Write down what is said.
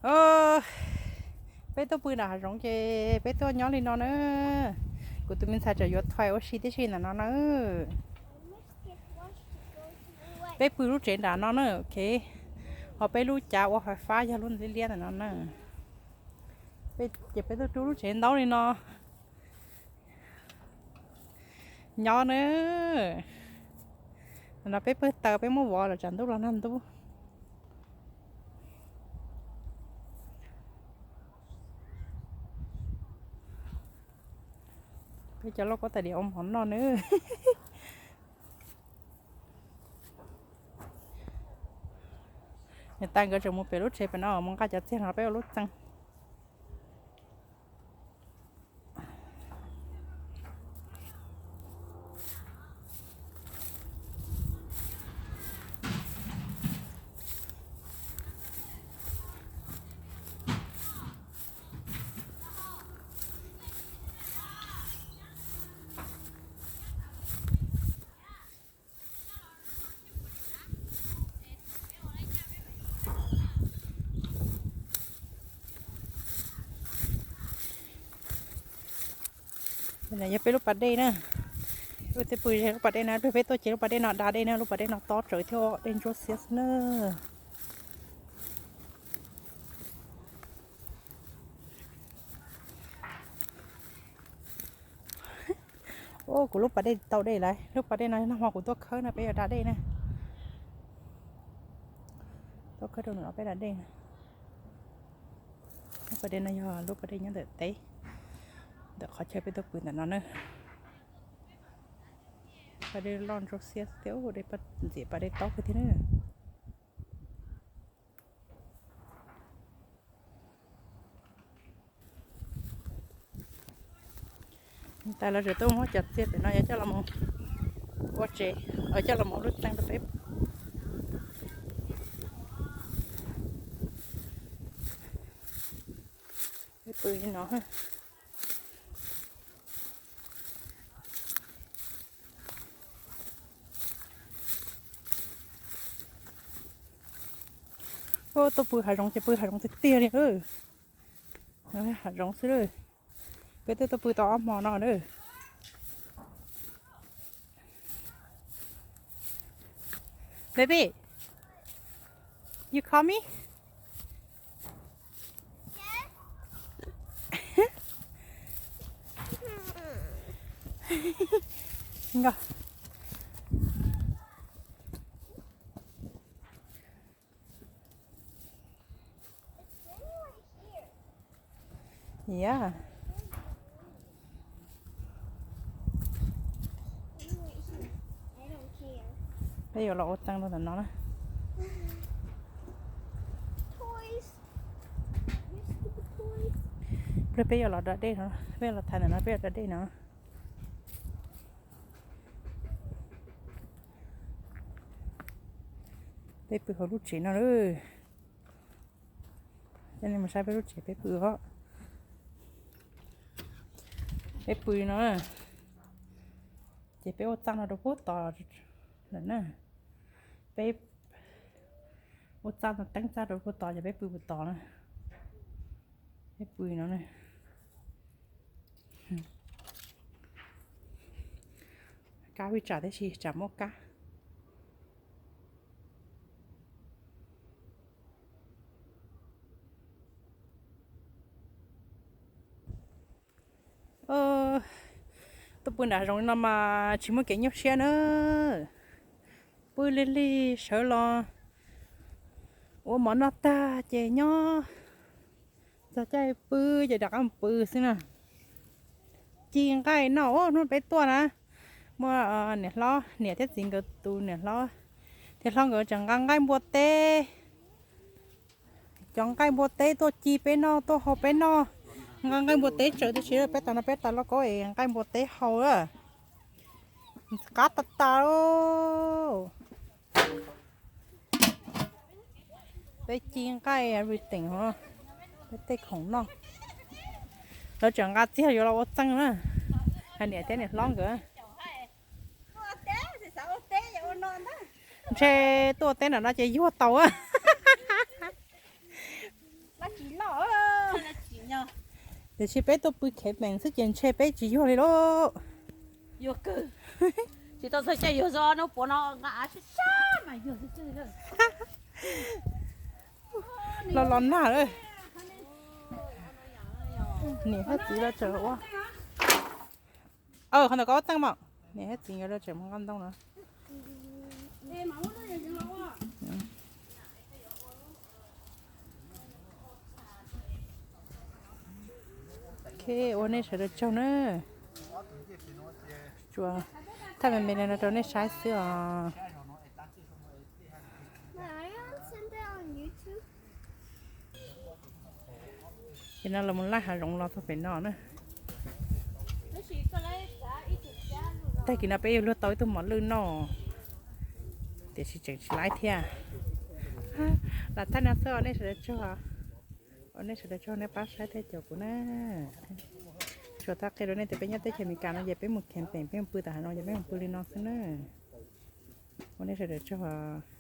Peb tuaj pw nram hav zoov ces peb tuaj nyob li no na. Kuv tus me ntxhais tseem yuav thois ua si tib si ntawm no na. Peb pw lub tsev nram no na, ok. Ho peb lub cav ua fais fab yog lub liab liab ntawm no na. Ces peb tuaj rub lub tsev ntaub li no nyob na. No peb pawg taws peb muab vov los tsam ntuj los nag ntub. Peb cov lauj kaub tais diav ua mov noj nawb. Niam tais nkawd tseem mus pem lub tsev pem no mus nqa cov txiag no peb ua lub txee. Yog peb lub pas dej na. Peb twb pw ze lub pas dej na, peb tuaj ces lub pas dej no da dej na, lub pas dej no tob tsawv thiab dej ntsuab xiab xwb na. Kuv lub pas dej tau dej lawm, lub pas dej no nag hmo kuv tuaj khawb no peb yuav da dej na. Tuaj khawb rau nram no peb da dej na. Lub pas dej no yog lub pas dej nyob ntawm teb, ntawm qhov chaw peb tuaj pw ntawm no na. Pas dej loj ntsuab xiab thiab, ntxim pas dej tob kawg thiab na. Niam tais lawv tseem tuaj muab cov txiag pem no yuav coj los mus ua tsev, coj los mus ua lub txee rau peb. Peb pw li no. Tuaj pw hav zoov ces pw hav zoov tiag tiag li. Hav zoov xwb. Peb twb tuaj pw tau ob hmo no na. Baby, you call me? Nka. Yeah. Peb yuav los ua txee rau ntawm no na. Peb yuav los da dej no, peb yuav los thaiv ntawm no peb yuav da dej no. Peb pw hauv lub tsev no lawm. Coj nej mus saib peb lub tsev peb pw os. Peb pw no, ces peb ua txaj no rau puag tod lawm na. Peb ua txaj no teeb txaj rau puag tod ces peb pw puag tod na. Peb pw no na. Kab vij tsam tib si tsam muaj kab. Tuaj pw nram zoov no mas tsis muaj kev nyuaj siab na. Pw lig lig sawv los ua mov noj tag ces nyob txog caij pw ces rov qab pw xwb na. Ci nqaij noj hnub peb tuaj na, muaj niam hlob niam thiab txiv nkawd tus niam hlob, txiv hlob nkawd tseem nqa nqaij npua teb. Cov nqaij npua teb tuaj ci peb noj tuaj hau peb noj. Nqa nqaij npua teb tsawv tib si, peb tas no peb tas lauj kaub es nqaij npua teb hau. Qab tas tas. Peb ci nqaij everything, peb tej khoom noj. Lawv tseem nqa txiag yuav los ua txeej na. Hais niam thiab niam hlob nkawd. Ntshe tuaj teb nram no ces yuag tau. Tiam sis peb tuaj pw khev peem xwb ces ntshe peb tsis yuag li lauj. Yuag kawg. Tsis tau txog caij yuag zog no puav no nqa sab sab mas yuag xwb. Los los nag lawm. Niam thiab txiv los tseem ua. Qhov ntawd koj ua txeej mas. Niam thiab txiv nkawd los tseem mus nqa ntoo no. Ok, ua nej sawv daws tsaug na. Tsuas thaij me me no rau nej saib xwb os. Ces no los mus laij hav zoov los txog pem no na. Tag kis no peb yuav luag tau ib tug mos lwj noj, tiam sis tseem tsis laib thiab. Los thaij no xwb os, nej sawv daws tsaug. Ua nej sawv daws tsaug nej pab saib thiab caum kuv na. Tsuas thaij qhia rau nej tias peb nyob teb chaws Amelikas no ces peb mus camping, peb mus pw tom hav zoov ces peb mus pw li no xwb na. Ua nej sawv daws tsaug os.